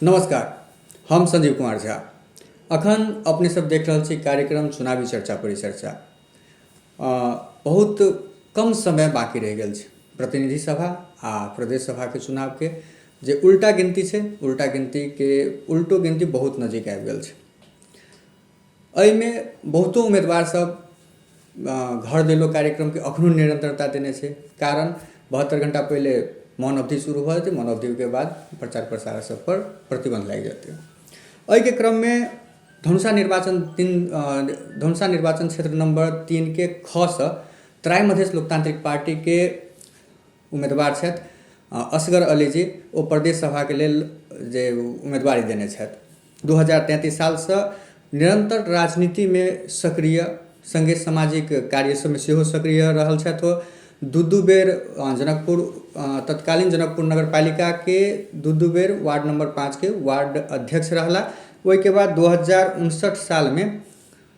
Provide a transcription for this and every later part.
नमस्कार, हम संजीव कुमार झा। अखन अपने सब देख रहल छी कार्यक्रम चुनावी चर्चा परिचर्चा। बहुत कम समय बाकी रहि गेल छै प्रतिनिधि सभा आ प्रदेश सभाके चुनावके, जे उल्टा गिनती छै, उल्टा गिनतीके उल्टो गिनती बहुत नजीक आबि गेल छै। एहिमे बहुतो उम्मीदवार सब घर देलो कार्यक्रमके अखनो निरन्तरता देने छै, कारण 72 घंटा पहिले मौन अवधि शुरू भऽ जेतै, मौन अवधिके बाद प्रचार प्रसार सब पर प्रतिबंध लागि जेतै। एहिके क्रममे धनुषा निर्वाचन तीन धनुषा निर्वाचन क्षेत्र नंबर 3 के ख सँ तराई मधेश लोकतांत्रिक पार्टीके उम्मीदवार छथि असगर अली जी, ओ प्रदेश सभाके लेल जे उम्मीदवारी देने छथि। 2033 सालसँ निरन्तर राजनीतिमे सक्रिय, सङ्गे सामाजिक कार्य सबमे सेहो सक्रिय रहल छथि। ओ दू दू बेर जनकपुर, तत्कालीन जनकपुर नगरपालिकाके दू दू बेर वार्ड नंबर 5 के वार्ड अध्यक्ष रहला। ओहिके बाद 2059 सालमे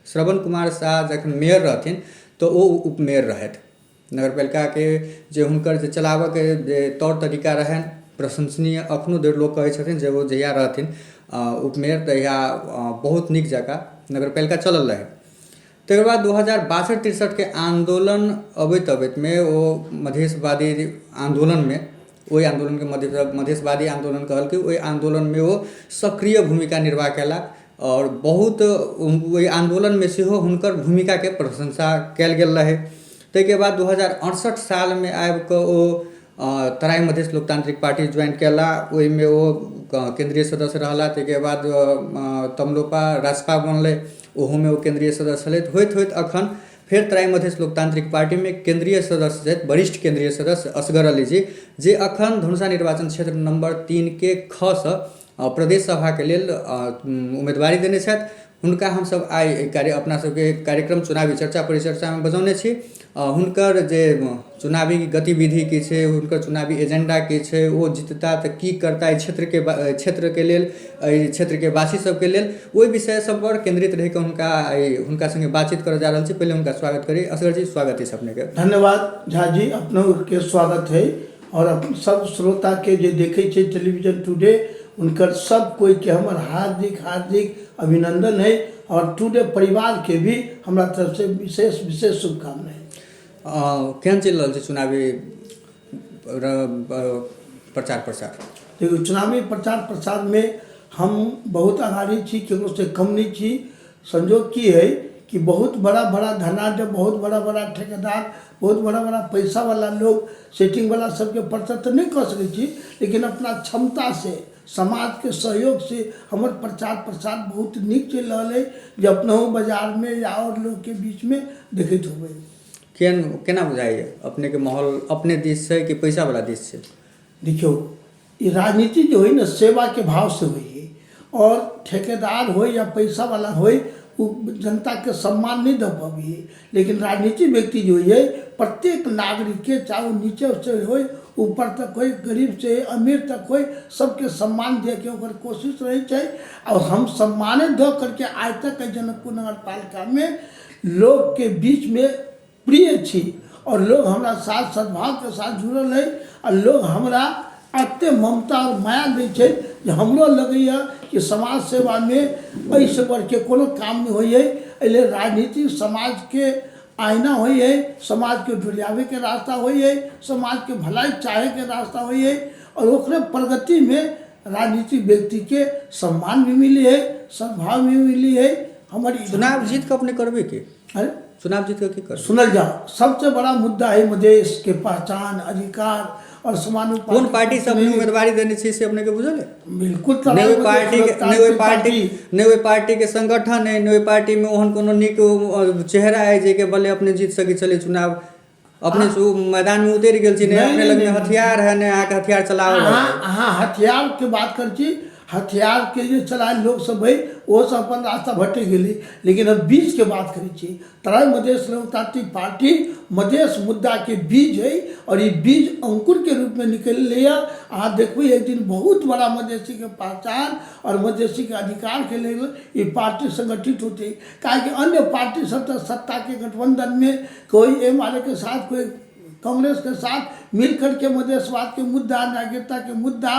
श्रवण कुमार साह जखन मेयर रहथिन तऽ ओ उपमेयर रहथि। नगरपालिकाके जे हुनकर जे चलाबऽके जे तौर तरीका रहनि प्रशंसनीय, अखनो धरि लोक कहै छथिन जे ओ जहिया रहथिन उपमेयर तहिया बहुत नीक जकाँ नगरपालिका चलल रहै। तकर बाद 2062-63 के आन्दोलन अबैत अबैतमे ओ मधेशवादी आन्दोलनमे, ओहि आन्दोलनके मधेशवादी आन्दोलन कहलकै, ओहि आन्दोलनमे ओ सक्रिय भूमिका निर्वाह कयला आओर बहुत ओहि आन्दोलनमे सेहो हुनकर भूमिकाके प्रशंसा कयल गेल रहै। ताहिके बाद 2068 सालमे आबिकऽ ओ तराई मधेश लोकतांत्रिक पार्टी ज्वाइन कयला, ओहिमे ओ केन्द्रीय सदस्य रहला। ताहिके बाद तमलोपा राजपा बनलै, ओहोमे ओ केन्द्रीय सदस्य छलथि। होइत होइत अखन फेर तराई मधेश लोकतांत्रिक पार्टीमे केन्द्रीय सदस्य छथि, वरिष्ठ केन्द्रीय सदस्य असगर अली जी, जे अखन धनुषा निर्वाचन क्षेत्र नंबर 3 के ख सँ प्रदेश सभाके लेल उम्मीदवारी देने छथि। हुनका हमसब आइ कार्य अपना सबके कार्यक्रम चुनावी चर्चा परिचर्चामे बजौने छी। हुनकर जे चुनावी गतिविधि की छै, हुनकर चुनावी एजेंडा की छै, ओ जितता तऽ की करता एहि क्षेत्रके क्षेत्रके लेल, एहि क्षेत्रके वासी सबके लेल, ओहि विषय सब पर केन्द्रित रहिकऽ हुनका आइ हुनका सङ्गे बातचीत करऽ जा रहल छी। पहिले हुनका स्वागत करी। असगर जी, स्वागत अछि अपनेके। धन्यवाद झा जी, अपनोके स्वागत है और अपन सब श्रोता के जे देखै छै टेलीविजन टुडे, हुनकर सब कोई के हमर हार्दिक हार्दिक अभिनंदन है और टुडे परिवार के भी हमरा तरफ से विशेष विशेष शुभकामना है। केहन चलि रहल छै चुनावी प्रचार प्रसार? देखियौ, चुनावी प्रचार प्रसार में हम बहुत अगाड़ी छी, केकरो से कम नहीं छी। संजोग की है कि बहुत बड़ा बड़ा धनाढ्य, बहुत बड़ा बड़ा ठेकेदार, बहुत बड़ा बड़ा पैसा वाला लोग, सेटिंग वाला सबके प्रचार तऽ नहि कऽ सकै छी, लेकिन अपना क्षमता से समाज के सहयोग से हमर प्रचार प्रसार बहुत नीक चलि रहल अइ, जे अपनहु बाजार में या आओर लोग के बीच में देखैत होबै। केहन केना बुझाइए अपनेके माहौल, अपने दिस छै कि पैसा वाला दिस छै? देखियौ, ई राजनीति जे होइ ने सेवाके भावसँ होइ है, आओर ठेकेदार होइ या पैसा वाला होइ, ओ जनताके सम्मान नहि दऽ पबै है, लेकिन राजनीति व्यक्ति जे होइ है प्रत्येक नागरिकके, चाहे ओ नीचे से होइ ऊपर तक होइ, गरीब से अमीर तक होइ, सबके सम्मान दैके ओकर कोशिश रहै छै। आओर हम सम्माने दऽ करके आइ तक एहि जनकपुर नगरपालिकामे लोकके बीचमे प्रिय छी और लोग हमरा साथ सद्भावके साथ जुड़ल अइ आ लोग हमरा एते ममता और माया दै छै जे हमरो लगैए कि समाज सेवामे एहिसँ बढ़िके कोनो काम नहि होइ अइ। एहि लेल राजनीति समाजके आईना होइ अइ, समाजके डोरियाबैके रास्ता होइ अइ, समाजके भलाइ चाहैके रास्ता होइ अइ और ओकरे प्रगतिमे राजनीतिक व्यक्तिके सम्मान भी मिलै है, सद्भाव भी मिलै है। हमर ई चुनाव जीत कऽ अपने करबै की? अरे चुनाव जीत कऽ की करबै? सुनल जाओ, सबसे बड़ा मुद्दा है मधेश के पहचान, अधिकार और समान कोन पार्टी से अपने उम्मीदवारी देने छी से अपने के बुझल है? बिल्कुल। नहि ओहि पार्टी के, नहि ओहि पार्टी, नहि ओहि पार्टी के संगठन है, नहि ओहि पार्टी में ओहन कोनो नीक चेहरा है जाहिके बले अपने जीत सकै छलै चुनाव। अपने से मैदान में उतरि गेल छी, नहि अपने लग में हथियार है, नहि अहाँके हथियार चलाबऽ। अहाँ हथियार के बात करै छी, हथियार के जे चलायल लोक सब है ओहो सब अपन रास्ता भटकि गेलै, लेकिन हम बीज के बात करै छी। तराई मधेश लोकतांत्रिक पार्टी मधेश मुद्दा के बीज है और ई बीज अंकुर के रूप में निकललै। अहाँ देखबै एक दिन बहुत बड़ा मधेसी के पहचान और मधेसी के अधिकार के लेल ई पार्टी संगठित होतै, काहेकि अन्य पार्टी सब तऽ सत्ता के गठबंधन में कोई एम आर के साथ, कोई कांग्रेस के साथ मिल करके मधेशवाद के मुद्दा, नागरिकता के मुद्दा,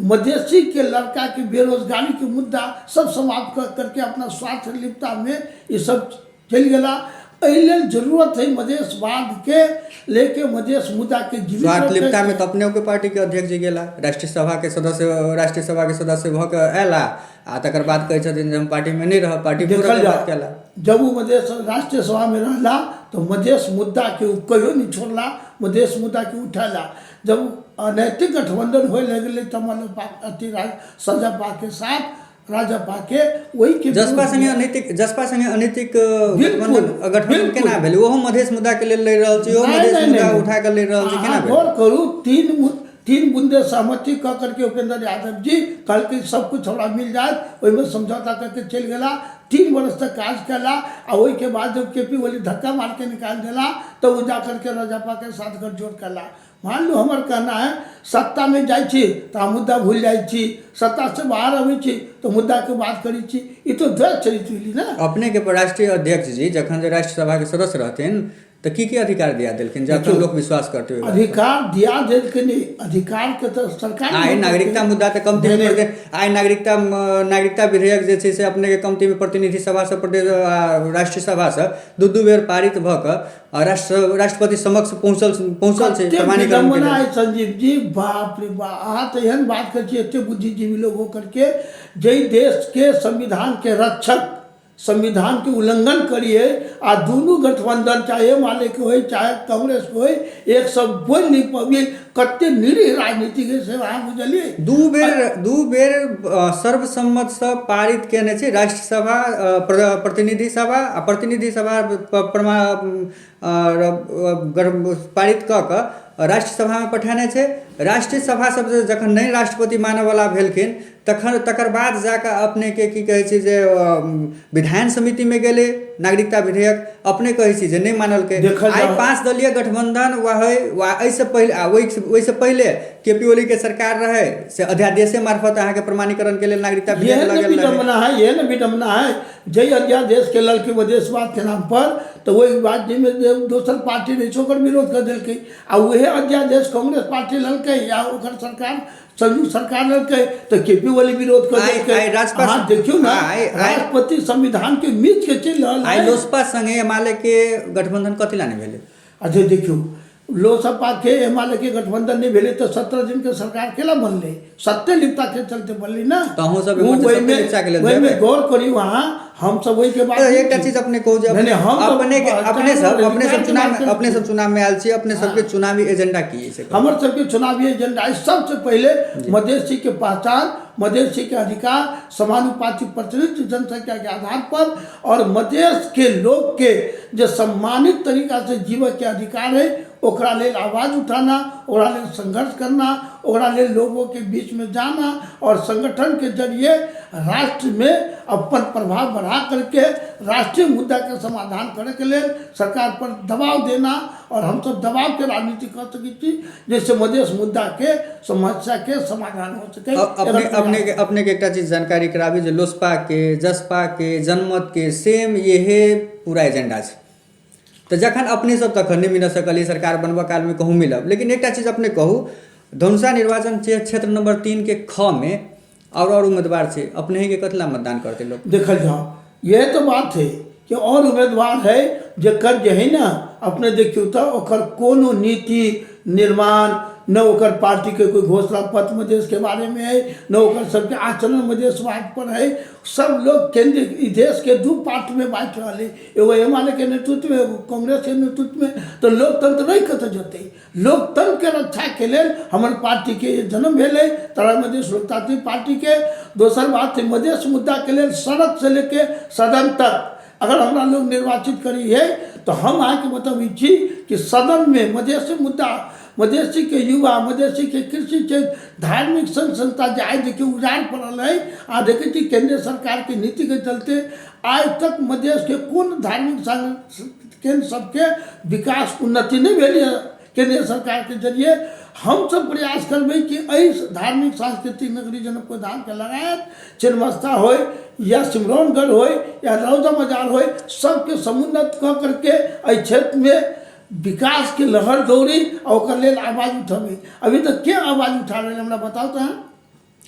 मधेसी के लड़का के बेरोजगारी के मुद्दा सब समाप्त कर करके अपना स्वार्थ लिप्ता में ई सब चलि गेला। एहि लेल जरूरत है मधेशवाद के लेके मधेश मुद्दा के जीवित स्वार्थ रखै लिप्ता में तऽ अपने के पार्टी के अध्यक्ष जी गेला, राष्ट्रीय सभा के सदस्य, राष्ट्रीय सभा के सदस्य भऽ के अयला आ तकर बाद कहै छथिन जे हम पार्टी में नहि रहब, पार्टी देखल फोड़ऽ के बात जाओ केला। जब ओ मधेश राष्ट्रीय सभा में रहला तो मधेश मुद्दा के ओ कहियो नहीं छोड़ला, मधेश मुद्दा के उठेला। जब अनैतिक गठबंधन होए लगलै तऽ मतलब अथी सजपा के साथ राजपा के ओहि के जसपा संगे अनैतिक, जसपा संगे अनैतिक बिल्कुल, गठबंधन, गठबंधन बिल्कुल। केना भेलै? ओहो मधेश मुद्दा के लेल लड़ि रहल छै, ओहो नहि, मधेश नहि, मुद्दा नहि। उठा के लड़ि रहल छै, केना अहाँ भेलै? गौर करू, तीन बुंदे सहमति कऽ करके उपेंद्र यादव जी कहलकै सब कुछ हमरा मिल जायत, ओहिमे समझौता करके चलि गेला। 3 वर्ष तक काज कयला आ ओहिके बाद जब के पी ओली धक्का मार के निकालि देला तऽ ओ जा करके राजपा के साथ गठजोड़ कयला। मान लू हमर कहना है, सत्तामे जाइ छी तऽ अहाँ मुद्दा भूलि जाइ छी, सत्तासँ बाहर अबै छी तऽ मुद्दाके बात करै छी। ई तऽ द्वैत चरित्र भेलै ने। अपने के राष्ट्रीय अध्यक्ष जी जखन जे राष्ट्र सभा के सदस्य रहथिन तऽ की की अधिकार दिया देलखिन जे अखन लोक विश्वास करते ओहि बात पर? अधिकार दिया देलखिन नहि, अधिकार के तऽ सरकार आइ नागरिकता मुद्दा तऽ कमती नहि, नहि। आइ नागरिकता नागरिकता विधेयक जे छै से अपने के कमती में प्रतिनिधि सभा से प्रदेश राष्ट्रीय सभा से दू दू बेर पारित भऽ कऽ आ राष्ट्रपति समक्ष पहुँचल पहुँचल छै कते प्रमाणीकरण के विडम्बना लेल। है संजीव जी, बाप रे बाप, अहाँ तऽ एहन बात करै छी, एते बुद्धिजीवी लोग होकर के जाहि देश के संविधान के रक्षक संविधान के उल्लंघन करिए आ दुनू गठबंधन चाहे एमाले के होय चाहे कांग्रेस के होय एक सब बोलि नहीं पबिए, कते निरीह राजनीति के से अहाँ बुझलिए। दू बेर सर्वसम्मत से पारित केने छै राष्ट्रसभा, प्रतिनिधि सभा आ प्रतिनिधि सभा पारित कऽ कऽ राष्ट्रसभामे पठेने छै। राष्ट्रीय सभा सब जे जखन नहि राष्ट्रपति मानयवला भेलखिन तखन तकर बाद जाकऽ अपनेके की कहै छै जे विधायन समितिमे गेलै नागरिकता विधेयक। अपने कहै छी जे नहि मानलकै। देखल आइ जाउ। 5 दलीय गठबंधन वा है वा एहिसँ पहिले आ ओहिसँ पहिले के पी ओलीके सरकार रहै से अध्यादेशे मार्फत अहाँके प्रमाणीकरणके लेल नागरिकता विधेयक यह लऽ न गेल रहै। विडम्बना है, यह न विडम्बना है। जै अध्यादेश के ललकी मधेशवाद के नाम पर तऽ ओहि राज्यमे जे दोसर पार्टी रहै छै ओकर विरोध कऽ देलकै आ उहे अध्यादेश कांग्रेस पार्टी ललकै या ओकर सरकार संयुक्त सरकार ललकै तऽ के पी ओली विरोध कऽ आइ देलकै। आइ राजपा अहाँ देखियौ ने, आइ आइ राष्ट्रपति संविधान के मीच के चलि रहल आइ है। लोजपा संगे एमाले के गठबंधन कथी ला नहि भेलै? अच्छा देखियौ, लोजपा के एमाले के गठबंधन नहीं भेलै तऽ 17 दिन के सरकार केला बनलै? सत्य लिप्ता के चलते बनलै ना। तऽ अहूँ सब ओ एम्हर जे ओहिमे सत्य लिप्ता के लेल ओहिमे जेबै? गौर करियौ अहाँ, हम सब ओहिके बात तऽ नहि एकटा छी। चीज अपने कहू जे नहीं नहीं, हम तऽ अपने के अपने सब अपने सब अधिकार के चुनाव बात करै अपने छी। सब चुनाव में आयल छी, अपने सबके चुनावी एजेंडा की अछि से कहू। हमर सबके चुनावी एजेंडा अछि सबसे पहिले मधेसी के पहचान, मधेसी के अधिकार, समानुपातिक प्रतिनिधित्व जनसंख्या के आधार पर और मधेश के लोग के जे सम्मानित तरीका से जीवे के अधिकार है ओकरा लेल आवाज उठाना, ओकरा लेल संघर्ष करना, ओकरा लेल लोगों के बीच में जाना और संगठन के जरिए राष्ट्र में अपन प्रभाव बढ़ा करके राष्ट्रीय मुद्दा के समाधान करे के लेल सरकार पर दबाव देना। और हम सब दबाव के राजनीति कर सकै छी जैसे मधेश मुद्दा के समस्या के समाधान हो सके। अपने अपने के अपने के एकटा चीज जानकारी कराबी जे लोजपा के, जसपा के, जनमत के सेम इहे पूरा एजेंडा छै। तऽ जखन अपने सब तखन नहि मिल सकलियै सरकार बनबऽ कालमे कहूँ मिलब, लेकिन एकटा चीज अपने कहू, धनुषा निर्वाचन क्षेत्र नंबर 3 के ख में और उम्मीदवार छै, अपने ही के कथी ला मतदान करते लोग? देखल जाओ, यह तो बात है कि और उम्मीदवार है जेकर जे है ना, अपने देखियौ तऽ ओकर कोनो नीति निर्माण न ओकर पार्टी के कोई घोषणा पत्र मधेश के बारे में है, न ओकर सबके आचरण मधेशवाद पर है। सब लोग केंद्र ई देश के 2 पार्ट में बांटि रहल है, एगो एमाले के नेतृत्व में, एगो कांग्रेस के नेतृत्व में। तो लोकतंत्र नहीं कतऽ जेतै? लोकतंत्र के रक्षा के लेल हमर पार्टी के जन्म भेलै, तराई मधेश लोकतांत्रिक पार्टी के। दोसर बात है, मधेश मुद्दा के लेल सड़क से लेके सदन तक अगर हमरा लोग निर्वाचित करी है तो हम अहाँके बतबै छी कि सदन में मधेसी मुद्दा, मधेसी के युवा, मधेसी के कृषि क्षेत्र, धार्मिक संघ संस्था जे आइ देखियौ उजाड़ पड़ल है। आ देखै छी केंद्र सरकार के नीति के चलते आइ तक मधेश के कोन धार्मिक संघ केंद्र सबके विकास उन्नति नहीं भेल है केंद्र सरकार के जरिए। हम सब प्रयास करबै कि एहि धार्मिक सांस्कृतिक नगरी जनकपुर धाम के लगायत छिन्नमस्ता होय या सिमरौनगढ़ होय या रौजा मजार होय, सबके समुन्नत कऽ करके एहि क्षेत्रमे विकासके लहर दौड़ी आ ओकर लेल आवाज उठबै। अभी तक के आवाज उठा रहल हमरा बताउ तऽ अहाँ।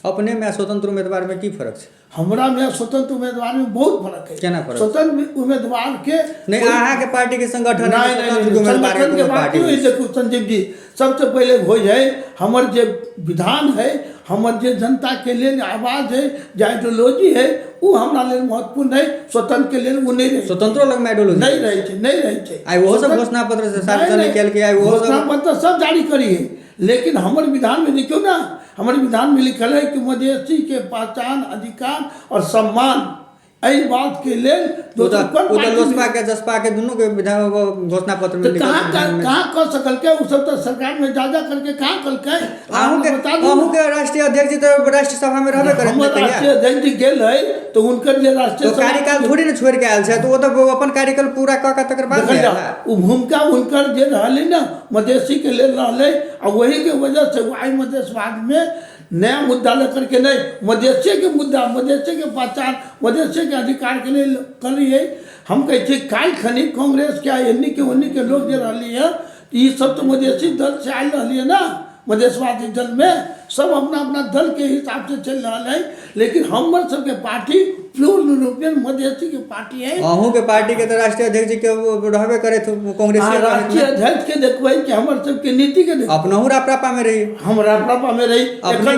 अपने में आ स्वतंत्र उम्मीदवार में की फर्क छै? हमरा में स्वतंत्र उम्मीदवार में बहुत फर्क है। केना फर्क? स्वतंत्र उम्मीदवार के नहीं, अहाँ के पार्टी के संगठन नहीं, नहीं, नहीं, संगठन के बात नहीं होइ। देखू संजीव जी, सबसे पहिले होइ है हमर जे विधान है, हमर जे जनता के लेल आवाज है, जे आइडियोलॉजी है, ओ हमरा लेल महत्वपूर्ण है। स्वतंत्र के लेल ओ नहीं रहे। स्वतंत्रो लग में आइडियोलॉजी नहीं रहे छै, नहीं रहे छै। आइ ओहो सब घोषणा पत्र से सार्वजनिक केलकै, आइ ओहो सब घोषणा पत्र सब जारी करी है, लेकिन हमर विधान में देखियौ ना, हमर विधान में लिखल है कि मधेसी के पहचान, अधिकार और सम्मान, एहि बात के लेल दोसर कोन पार्टी लोजपा के जसपा के दुनू के विधान घोषणा पत्र में लिखल कहाँ कहाँ कह सकलकै? ओ सब तऽ सरकार में जा जा करके कहाँ कलकै? अहूँ के अहूँ के राष्ट्रीय अध्यक्ष जी तऽ राष्ट्रीय सभा में रहबे करैत। हमर राष्ट्रीय अध्यक्ष जी गेल है तऽ हुनकर जे राष्ट्रीय तो कार्यकाल थोड़ी ने छोड़ के आयल छै, तऽ ओ तऽ अपन कार्यकाल पूरा कऽ के तकर बाद देखल जाओ। ओ भूमिका हुनकर जे रहलै ने मधेसी के लेल रहलै, आ वही के वजह से आइ मधेशवाद में नया मुद्दा लेकर के नहीं, मधेसी के मुद्दा, मधेसी के पहचान, मधेसी के अधिकार के लिए करिए। हम कहै छी काल्हि खनी कांग्रेस के एन्नी के ओन्नी के लोग जे रहली है, ई सब तो मधेसी दल से आयल रहली है ना। मधेशवादी दल में सब अपना अपना दल के हिसाब से चल रहा है, लेकिन हमर सबके पार्टी प्योर यूरोपियन मधेसी के पार्टी है। अहूँ के पार्टी के तो राष्ट्रीय अध्यक्ष जी के रहबे करे कांग्रेस। राष्ट्रीय अध्यक्ष के देखबै कि हमर सबके नीति के देखबै। अपनहु राप्रपा में रही। हम राप्रपा में रही। अपने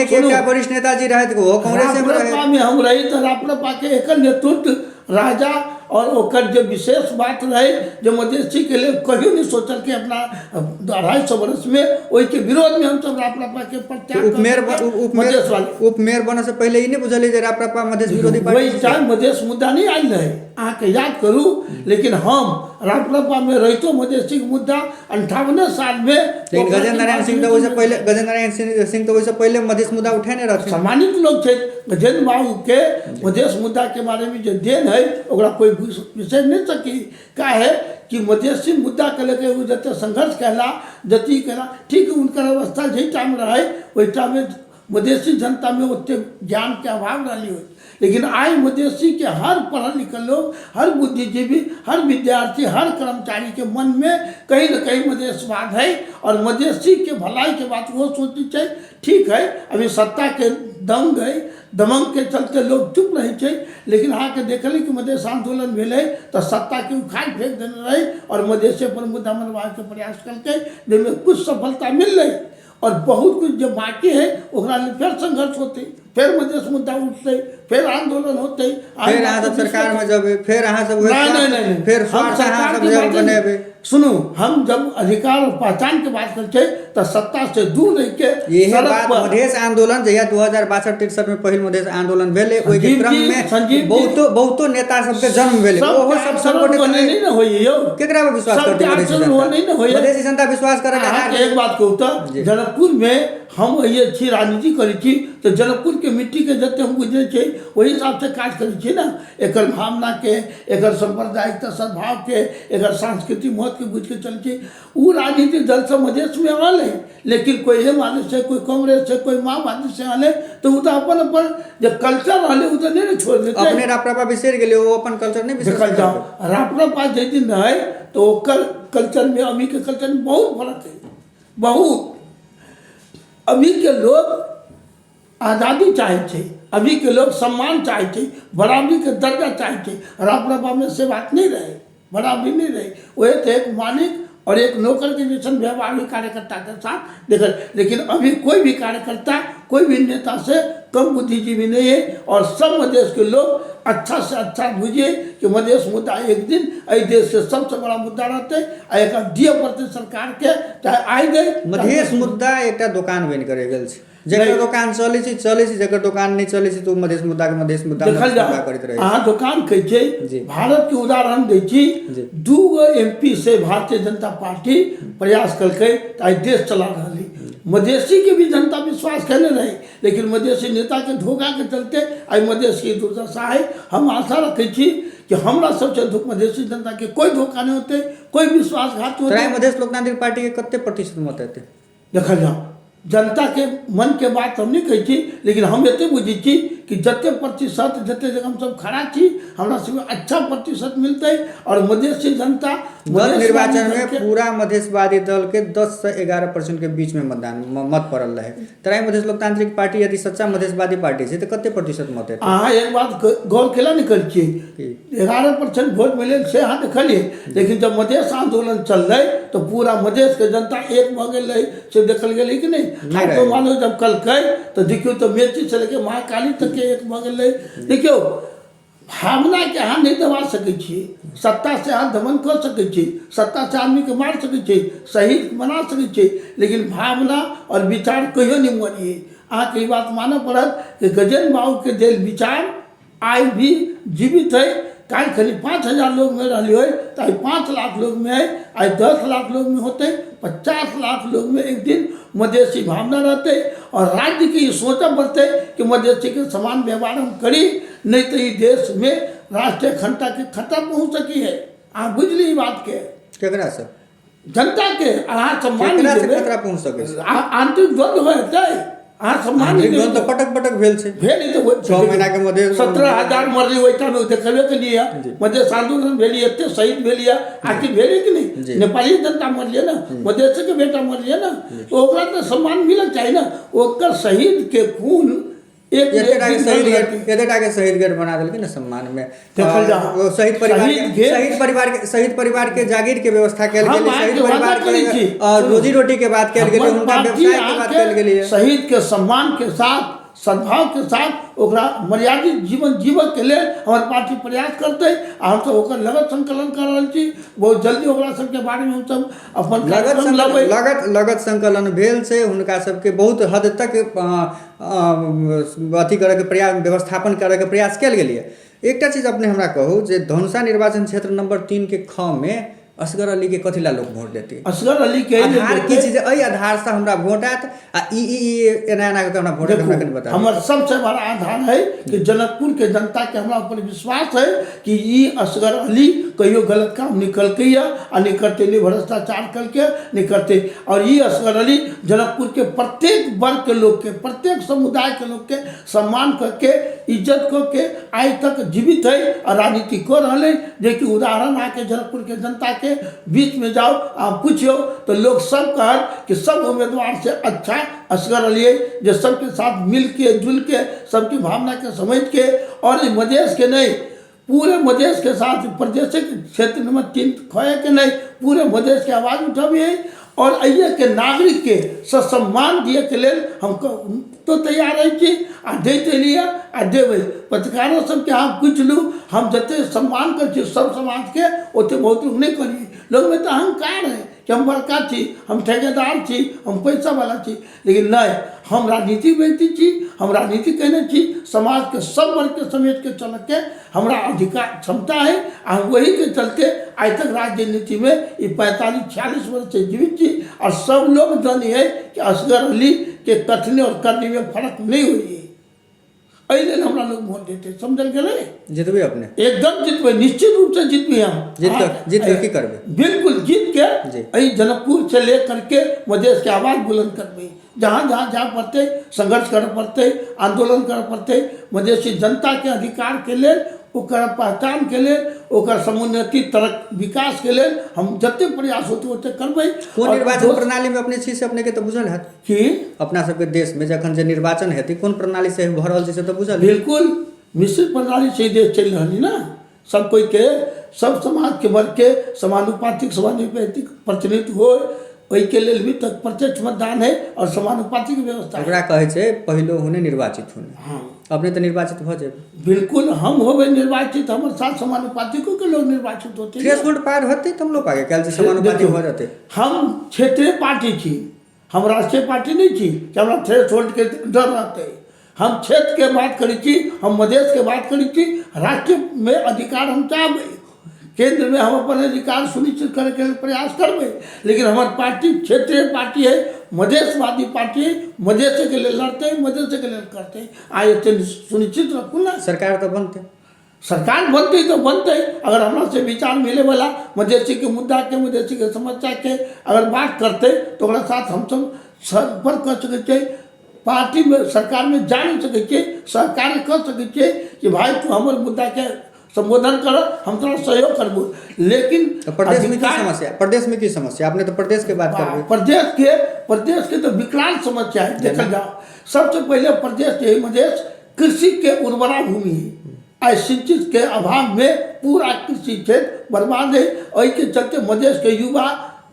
के एकटा वरिष्ठ नेताजी रहत, वो कांग्रेस में रहे। में हम रही तो राप्रपा के एकर नेतृत्व राजा और ओकर जे विशेष बात रहे जे मधेसी के लिए कहियो नहीं सोचल कि अपना 250 वर्ष में ओहिके विरोध में हम सब राप्रपा के प्रत्याग उपमेयर उपमेयर बने से पहले ई नहीं बुझलिए जे राप्रपा मधेश विरोधी पार्टी। वही टाइम मधेश मुद्दा नहीं आयल रहे, अहाँके याद करू। लेकिन हम राप्रपा में रहितो मधेसी के मुद्दा 58 साल में। लेकिन गजेंद्र नारायण सिंह तो ओहिसँ पहिले, गजेंद्र नारायण सिंह तो ओहिसँ पहिले मधेश मुद्दा उठेने रहथिन। सम्मानित लोग छै गजेंद्र बाबू के। मधेश मुद्दा के बारे में जे देन है ओकरा कोई बिसरि नहीं सकी। काहे कि मधेसी मुद्दा के लेके ओ जते संघर्ष कैला, जति कैला, ठीक हुनकर अवस्था जाहि टाइम रहे ओहि टाइम में मधेसी जनता में ओते ज्ञान के अभाव रहली हो, लेकिन आइ मधेसी के हर पढ़ल लिखल लोग, हर बुद्धिजीवी, हर विद्यार्थी, हर कर्मचारी के मन में कहीं न कहीं मधेशवाद है और मधेसी के भलाई के बात वो सोचती छै। ठीक है, अभी सत्ता के दंग है, दमंग के चलते लोग चुप रहे छै, लेकिन अहाँके देखली कि मधेश आंदोलन भेलै तऽ सत्ता के उखाड़ फेंक देने रहे और मधेशे पर मुद्दा मनवाके प्रयास केलकै, जाहिमे कुछ सफलता मिललै और बहुत कुछ जो बाकी है ओकरा लेल फेर संघर्ष होतै, फेर मधेश मुद्दा उठतै, फेर आंदोलन होतै। फेर अहाँ सब सरकार में जब फेर अहाँ सब नहीं नहीं नहीं, फेर हम सरकार के बात बनेबै। सुनू, हम जब अधिकार और पहचान के बात करै तऽ सत्ता से दूर रह के यही बात मधेश आंदोलन जहिया 2062-63 में पहिल मधेश आंदोलन भेलै, ओहि के क्रम में बहुतो बहुतो नेता सबके जन्म भेलै। ओहो सब सब गोटे नहीं ने होइए यौ। केकरा पर विश्वास करतै मधेसी जनता? नहीं ने होइए मधेसी जनता विश्वास करे। अहाँके एक बात कहू तऽ जनकपुर में हम अइए छी, राजनीति करै छी तऽ जनकपुरके मिट्टीके जते हम बुझै छियै ओहि हिसाबसँ काज करै छियै ने। एकर भावनाके, एकर साम्प्रदायिकता सद्भावके, एकर सांस्कृतिक महत्वके बुझिके चलै छी। ओ राजनीतिक दल सब मधेशमे आयल है, लेकिन कोई एमाले से, कोई कांग्रेस से, कोई माओवादी से आयल है, तऽ ओ तऽ अपन अपन जे कल्चर रहलै ओ तऽ नहि ने छोड़ि देतै। अपने राप्रपा बिसरि गेलै, ओ अपन कल्चर नहि बिसरि देखल जाओ, राप्रपा जाहि दिन रहै तऽ ओकर कल्चरमे अभीके कल्चरमे बहुत फर्क है, बहुत। अभी के लोग आज़ादी चाहै छै, अभी के लोग सम्मान चाहै छै, बराबरी के दर्जा चाहै छै। राप्रपा में से बात नहीं रहे, बराबरी नहीं रहे। वही थे एक मालिक और एक नौकर के जैसन व्यवहार भी कार्यकर्ता के साथ देखल। लेकिन अभी कोई भी कार्यकर्ता कोई भी नेता से कम बुद्धिजीवी नहीं है और सब मधेश के लोग अच्छा से अच्छा बुझिए कि मधेश मुद्दा एक दिन एहि देश के सबसे बड़ा मुद्दा रहतै आ एकरा दिअ पड़तै सरकार के, चाहे आइ दै। मधेश मुद्दा एकटा दोकान बनि कऽ रहि गेल छै। जकर दोकान चलै छै चलै छै, जकर दोकान नहि चलै छै तऽ ओ मधेश मुद्दा के मधेश मुद्दा देखल जाओ करैत रहै। अहाँ दोकान कहै छियै, भारत के उदाहरण दै छी, 2 गो एमपी से भारतीय जनता पार्टी प्रयास केलकै तऽ आइ देश चला रहल है। मधेसी के भी जनता विश्वास केने रहे, लेकिन मधेसी नेता के धोखा के चलते आइ मधेसी के दुर्दशा है। हम आशा रखै छी कि हमरा सबसे मधेसी जनता के कोई धोखा नहीं होते, कोई विश्वासघात होते। तराई मधेश लोकतांत्रिक पार्टी के कते प्रतिशत मत एतै? देखल जाओ, जनता के मन के बात हम नहीं कहै छी, लेकिन हम एते बुझै छी कि जते प्रतिशत जते जगह हमसब खड़ा छी, हमरा सबके अच्छा प्रतिशत मिलतै। आओर मधेसी जनता गत निर्वाचन में पूरा मधेशवादी दल के 10 से 11% के बीच में मतदान मत पड़ल रहे। तराई मधेश लोकतांत्रिक पार्टी यदि सच्चा मधेशवादी पार्टी छै तऽ कते प्रतिशत मत एतै? अहाँ एक बात गौर केला नहि करै छियै, 11% वोट मिलल से अहाँ देखलियै, लेकिन जब मधेश आंदोलन चललै तऽ पूरा मधेशके जनता एक भऽ गेल रहै, से देखल गेलै कि नहि? नहि रहै। मानो जब कलकै तऽ देखियौ तऽ मेची से लेके महाकाली तकके एक भऽ गेल रहै। देखियौ, भावनाके अहाँ नहि दबा सकै छी, सत्तासँ अहाँ दमन कऽ सकै छी, सत्तासँ आदमीके मारि सकै छी, शहीद बना सकै छी, लेकिन भावना आओर विचार कहियो नहि मरियै। अहाँके ई बात मानऽ पड़त कि गजेन्द्र बाबूके देल विचार आइ भी जीवित है। काल्हि खाली 5000 लोगमे रहलियै होइ तऽ आइ 5 लाख लोगमे है, आइ 10 लाख लोगमे होतै, 50 लाख लोगमे एक दिन मधेसी भावना रहतै और राज्यके ई सोचऽ पड़तै कि मधेसीके समान व्यवहार हम करी, नहि तऽ ई देशमे राष्ट्रीय अखंडताके खतरा पहुँच सकी है। अहाँ बुझली ई बातके? केकरासँ? जनताके। अहाँ सम्मान केकरा नहि से देबै, खतरा पहुँच सकै छै? आंतरिक द्वंद्व हेतै। अहाँ सम्मान नहि आंतरिक द्वंद्व देबै तऽ पटक पटक भेल छै। भेल ई तऽ 6 महीना के मध्य 17,000 मरलै ओहि टाइममे, देखबे केलियै। मधेश आन्दोलन भेलियै, एते शहीद भेलियै, आखिर भेलै कि नहि? नेपाली जनता मरलियै ने, मधेशके बेटा मरलियै ने, तऽ ओकरा तऽ सम्मान मिलक चाही ने। ओकर शहीदके खून एक एतेटा के दिन शहीद रहतै। गेट, एतेटा के शहीद गेट बना देलकै ने सम्मान मे। देखल जाओ। ओ शहीद परिवार शहीद के गेट- शहीद परिवार के जागीर के व्यवस्था कयल हम गेलै, अहाँके शहीद वादा परिवार करै के छी। रोजी रोटी के बात कयल गेलै, हमर हुनका पार्टी व्यवसाय के बात अहाँके कयल गेलै। शहीद के सम्मान के साथ, सद्भाव के साथ ओकरा मर्यादित जीवन जीवऽ के लेल हमर पार्टी प्रयास करतै आ हमसब ओकर लगत संकलन कऽ रहल छी। बहुत जल्दी ओकरा सबके बारेमे हमसब अपन लगत कार्यक्रम संकलन लेबै। लगत संकलन भेल छै, हुनका सबके बहुत हद तक अथी करऽके प्रयास, व्यवस्थापन करऽके प्रयास कयल गेलैए। एकटा चीज अपने हमरा कहू जे धनुषा निर्वाचन क्षेत्र नंबर 3 के ख में असगर अली के कथी ला लोक वोट देतै? असगर अली के आधार की चीज, एहि आधारसँ हमरा वोट आयत आ ई ई ई एना एना कऽ हमरा वोट आयत, हमरा कनि देखू, बता। हमर सबसे बड़ा आधार है कि जनकपुर के जनता के हमरा ऊपर विश्वास है कि ई असगर अली कहियो गलत काम नहीं कलकै या आ नहीं करते, नहीं भ्रष्टाचार कलकै नहीं करते। और ई असगर अली जनकपुर के प्रत्येक वर्ग के लोग के, प्रत्येक समुदाय के लोग के सम्मान करके, इज्जत करके आइ तक जीवित है और राजनीति कऽ रहल है। जेकि उदाहरण अहाँके जनकपुर के जनता के बीच में जाओ आ पूछियो तो लोग सब कहत कि सब उम्मीदवार से अच्छा असगर अली है, जे सबके साथ मिल के जुल के सबकी भावना के समझ के और ई मधेश के नहीं, पूरे मधेश के साथ प्रदेश के क्षेत्र नंबर 3 खोए के नहीं, पूरे मधेश के आवाज़ उठबिए और अइए के नागरिक के ससम्मान दिए के लेल हम तो तैयार रहै छी आ दैत एलियै आ देबै। पत्रकारो सबके अहाँ पूछि लू, हम जते सम्मान करै छियै सब समाजके ओते बहुत लोक नहि करियै। लोकमे तऽ अहंकार है कि हम बड़का छी, हम ठेकेदार छी, हम पैसावला छी, लेकिन नहि, हम राजनीतिक व्यक्ति छी, हम राजनीति केने छी, समाजके सब वर्गके समेटके चलऽके हमरा अधिकार क्षमता है आ हम वही के चलते आइ तक राजनीतिमे ई 45-46 वर्ष से जीवित छी और सब लोग जानी है कि असगर अली के कथनी और करनी में फर्क नहीं हुई है। एहि लेल हमरा लोग वोट देते, समझल गेलै? जितबै अपने? एकदम जितबै, निश्चित रूप से जितबै हम। जीत कऽ की करबै? बिल्कुल जीत के जी। एहि जनकपुर से ले करके मधेश के आवाज बुलंद करबै। जहाँ जहाँ जाय पड़तै संघर्ष करऽ पड़तै, आंदोलन करऽ पड़तै, मधेसी जनता के अधिकार के लेल, ओकर पहचान के लेल, ओकर समुन्नति तरक विकास के लेल हम जते प्रयास होतै ओते करबै। कोन और निर्वाचन प्रणाली में अपने छी से अपने के तऽ बुझल हैत? की अपना सबके देश में जखन जे निर्वाचन हेतै कोन प्रणाली से भऽ रहल छै से तऽ बुझल हैत? बिल्कुल मिश्रित प्रणाली से देश चलि रहल है ना। सब कोई के, सब समाज के वर्ग के समानुपातिक समानुपातिक प्रतिनिधित्व हो, ओहिके लेल भी तक प्रत्यक्ष मतदान है और समानुपातिक व्यवस्था है। ओकरा कहै छै पहिलो हुने निर्वाचित हुने। हाँ। अपने तऽ निर्वाचित भऽ जेबै। बिल्कुल हम होबे निर्वाचित, हमर साथ समानुपातिको के लोग निर्वाचित होते। थ्रेशोल्ड पार होतै तऽ हम लोग आगे काल्हि जे समानुपातिक भऽ जेतै। हम क्षेत्रीय पार्टी छी, हम राष्ट्रीय पार्टी नहीं छी कि हमरा थ्रेशोल्ड के डर रहतै। हम क्षेत्र के बात करै छी, हम मधेश के बात करै छी। राष्ट्र में अधिकार हम चाहबै, केंद्र में हम अपन अधिकार सुनिश्चित करैके लेल प्रयास करबै, लेकिन हमर पार्टी क्षेत्रीय पार्टी है, मधेशवादी पार्टी है, मधेशके लेल लड़तै, मधेशके लेल करतै। आ एते सुनिश्चित रखू ने। सरकार तऽ बनतै। सरकार बनतै तऽ बनतै, अगर हमरा से विचार मिलैवला मधेसीके मुद्दाके, मधेसीके समस्याके अगर बात करतै तऽ ओकरा साथ हमसब सम्पर्क कऽ सकै छियै। पार्टीमे सरकारमे जा नहि सकै छियै, सहकार्य कऽ सकै छियै कि भाय तू हमर मुद्दाके सम्बोधन कर, हम तोरा सहयोग करबो, लेकिन तऽ प्रदेशमे की समस्या? प्रदेशमे की समस्या? अपने तऽ प्रदेशके बात करबै। प्रदेशके तऽ विकराल समस्या है। देखल जाओ, सबसे पहिले प्रदेश जे है मधेश कृषिके उर्वरा भूमि है। आइ सिंचित के अभाव में पूरा कृषि क्षेत्र बर्बाद है। एहिके चलते मधेश के युवा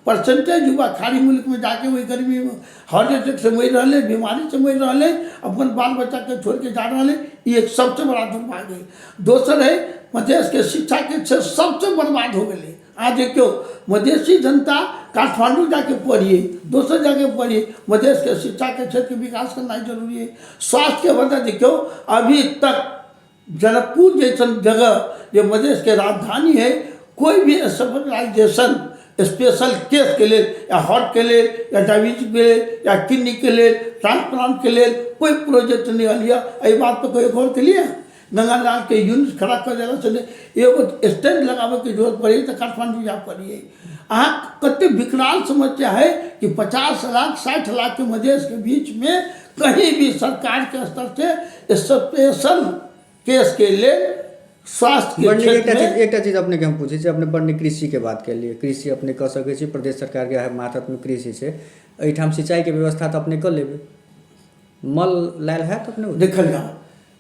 परसेंटेज युवा खाड़ी मुल्क में जाके वही गर्मी में हार्ट अटैक से मरि रहल है, बीमारी से मरि रहल है, अपन बाल बच्चा के छोड़ के जा रहल है। ई एक सबसे बड़ा दुर्भाग्य है। दोसर है मधेश के शिक्षा के क्षेत्र सबसे बर्बाद हो गए। आज देखियो मधेसी जनता काठमांडू जाके पढ़िए, दोसर जाके पढ़िए, मधेश के शिक्षा के क्षेत्र के विकास करना जरूरी है। स्वास्थ्य के वजह देखियो, अभी तक जनकपुर जैसन जगह जो मधेश के राजधानी है, कोई भी स्पेशलाइजेशन स्पेशल केस के लेल या हार्ट के लेल या डायबिटीज के लेल या किडनी के लेल ट्रांसप्लांट के लेल कोई प्रोजेक्ट नहीं आयल यऽ। एहि बात पर कहियो गौर केलिए? गंगालाल के यूनिट खड़ा कऽ देला से नहि, एगो स्टैंड लगाबैके जरूरत पड़ैए तऽ काठमांडू जाय पड़ैए। अहाँ कते विकराल समस्या है कि 50 लाख 60 लाख के मधेश के बीच में कहीं भी सरकार के स्तर से स्पेशल केस के लेल स्वास्थ्य के बड़ नीक। क्षेत्र एकटा में चीज, एकटा चीज अपनेके हम पूछै छी। अपने बड़ नीक कृषिके बात केलियै। कृषि अपने कऽ सकै छी, प्रदेश सरकारके मातहतमे कृषि छै, एहिठाम सिंचाइके व्यवस्था तऽ अपने कऽ लेबै, मल लायल हैत अपने? देखल जाओ,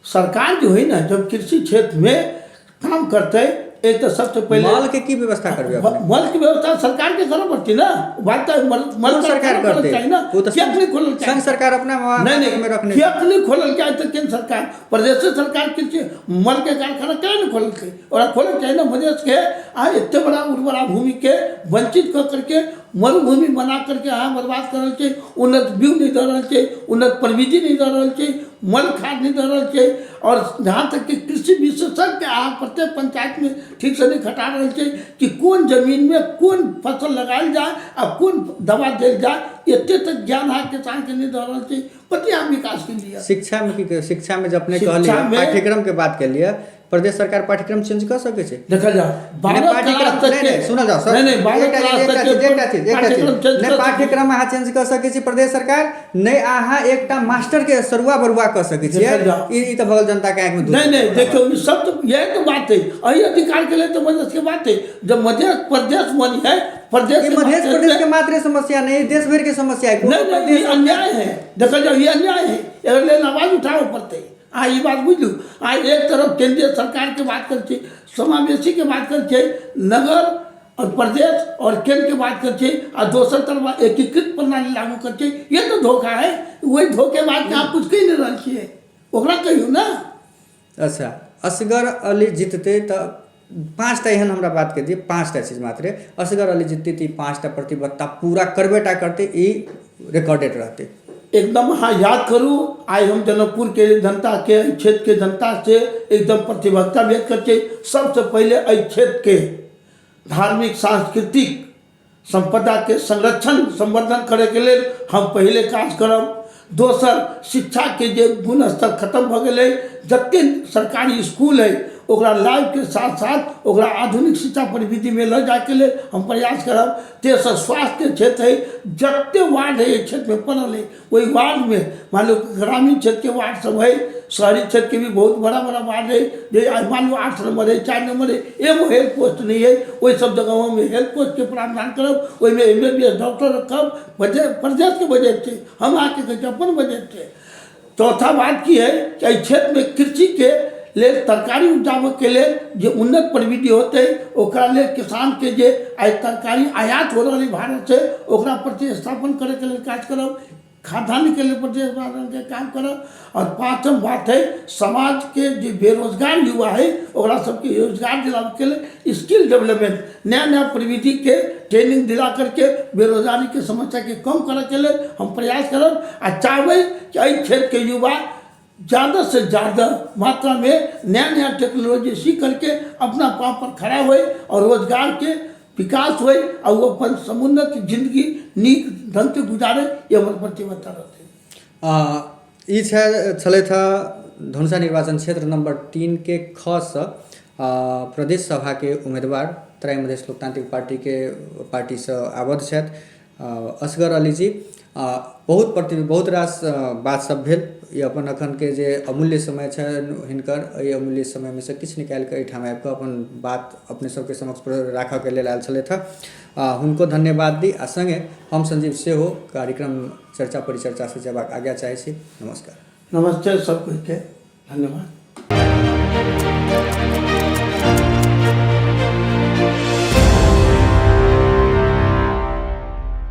सरकार जो है ना जब कृषि क्षेत्र में काम करते, एक तो सबसे पहले मल के की व्यवस्था करबै अपने? मल के व्यवस्था सरकार के करे पड़ती ना। बात तो मल मल कोन सरकार खोलल करतै? चाही ना। ओ तऽ किएक नहीं खोलल चाही? संघ सरकार अपना नहीं नहीं में रखने। किएक नहीं खोलल चाहे तो केंद्र सरकार, प्रदेश सरकार कृषि मल के कारखाना केना नहीं खोललकै? ओकरा खोलल चाही ना। मधेश के आ एते बड़ा उर्वरा भूमि के वंचित कऽ करके मरुभूमि बना करके अहाँ बर्बाद कर रहल छै। उन्नत बीज नहीं दऽ रहल छै, उन्नत प्रविधि नहीं दऽ रहल छै, मल खाद नहीं दऽ रहल छै, और जहाँ तक कि कृषि विशेषज्ञ अहाँ प्रत्येक पंचायतमे ठीकसँ नहि खटा रहल छै कि कोन जमीनमे कोन फसल लगायल जाय आ कोन दवा देल जाय। एते तक ज्ञान अहाँ किसानके नहि दऽ रहल छै। कथी अहाँ विकास के लिए? शिक्षामे की? शिक्षामे जे अपने कहलियै, शिक्षामे पाठ्यक्रमके बात केलियै, प्रदेश सरकार पाठ्यक्रम चेंज कऽ सकै छै? देखल जाओ, नहि, 12 पाठ्यक्रम क्लास तक नहि के नहि, सुनल जाओ सर। नहीं नहीं, 12 एकटा चीज, क्लास एकटा तक के चीज, एकटा चीज, एकटा चीज। पाठ्यक्रम चेंज नहि कऽ सकै। पाठ्यक्रम अहाँ चेंज कऽ सकै छी प्रदेश सरकार? नहि, अहाँ एकटा मास्टर के सरुआ बरुआ कऽ सकै छियै? देखल जाओ। ई तऽ भऽ गेल जनता के आँखिमे धूल। नहीं नहीं, देखियो, ई सब तो यही तो बात है। एही अधिकार के लिए तो मधेश के बात है। जब मधेश प्रदेश बनी है, प्रदेश ई के मधेश माध्यम प्रदेश से के मात्रे समस्या नहीं, देश भर के समस्या है। नहीं नहीं, ये अन्याय है। देखल जाओ, ये अन्याय है, एकर लेल आवाज उठाबऽ पड़तै। आ ई बात बुझलू, आ एक तरफ केंद्रीय सरकार के बात करै छै, समावेशी के बात करै छै, नगर और प्रदेश और केंद्र के बात करै छै, आ दोसर तरफ एकीकृत प्रणाली लागू करै छै। ये तो धोखा है। वही धोखे बात के अहाँ कुछ कहि नहि रहल छियै, ओकरा कहियौ ने। अच्छा, असगर अली जीततै तऽ पाँचटा एहन हमरा बात कहि दिअ, पाँचटा चीज मात्रे, असगर अली जीततै तऽ ई पाँचटा प्रतिबद्धता पूरा करबे टा करतै, ई रिकॉर्डेड रहतै। एकदम अहाँ याद करू, आइ हम जनकपुरके जनताके, एहि क्षेत्रके जनतासँ एकदम प्रतिबद्धता व्यक्त करै छी। सबसँ पहिले एहि क्षेत्रके धार्मिक सांस्कृतिक सम्पदाके संरक्षण संवर्धन करैके लेल हम पहिले काज करब। दोसर, शिक्षाके जे गुणस्तर खतम भऽ गेलै, जतेक सरकारी इसकुल अइ ओकरा लाइफके साथ साथ ओकरा आधुनिक शिक्षा प्रविधिमे लऽ जाइके लेल हम प्रयास करब। तेसर, स्वास्थ्यके क्षेत्र अइ, जतेक वार्ड अइ एहि क्षेत्रमे पड़ल अइ, ओहि वार्डमे मान लियौ ग्रामीण क्षेत्रके वार्ड सब हइ, शहरी क्षेत्रके भी बहुत बड़ा बड़ा वार्ड हइ, जे आइ मान लियौ 8 नम्बर हइ, 4 नम्बर हइ, एगो हेल्थ पोस्ट नहि हइ। ओहि सब जगहमे हेल्थ पोस्टके प्रावधान करब, ओहिमे M B B S doctor रखब। बजट प्रदेशके बजट छै, हम अहाँके कहै छी अपन बजट छै। चौथा बात की है कि एहि क्षेत्रमे कृषिके लेल तरकारी उपजाबैके लेल जे उन्नत प्रविधि होतै, ओकरा लेल किसानके जे आइ तरकारी आयात हो रहल है भारतसँ, ओकरा प्रतिस्थापन करैके लेल काज करब, खाद्यान्नके लेल प्रतिस्थापनके काम करब। आओर पाँचम बात है, समाजके जे बेरोजगार युवा है ओकरा सबके रोजगार दिलाबैके लेल स्किल डेवलपमेंट, नया नया प्रविधिके ट्रेनिंग दिला करके बेरोजगारीके समस्याके कम करैके लेल हम प्रयास करब। आ चाहबै कि एहि क्षेत्रके युवा ज़्यादा से ज़्यादा मात्रा में नया नया टेक्नोलॉजी सीख करके अपना पाँव पर खड़ा होए और रोजगार के विकास होए और वो अपन समुन्नत जिंदगी नीक ढंग से गुजारे, ये हमर प्रतिबद्धता रहतै। ई छलथि हँ धनुषा निर्वाचन क्षेत्र नंबर 3 के ख सँ प्रदेश सभाके उम्मीदवार, तराई मधेश लोकतांत्रिक पार्टीके पार्टीसँ आबद्ध छथि। असगर अली जी। बहुत प्रति बहुत रास बात सब भेल। ई अपन अखनके जे अमूल्य समय छनि हिनकर, एहि अमूल्य समयमे से किछु निकालिके एहिठाम आबिकऽ अपन बात अपने सबके समक्ष राखऽके लेल आयल छलथि हँ। हुनको धन्यवाद दी आ सङ्गे हम संजीव सेहो कार्यक्रम चर्चा परिचर्चासँ जेबाक आज्ञा चाहै छी। नमस्कार। नमस्ते सब कोइके, धन्यवाद।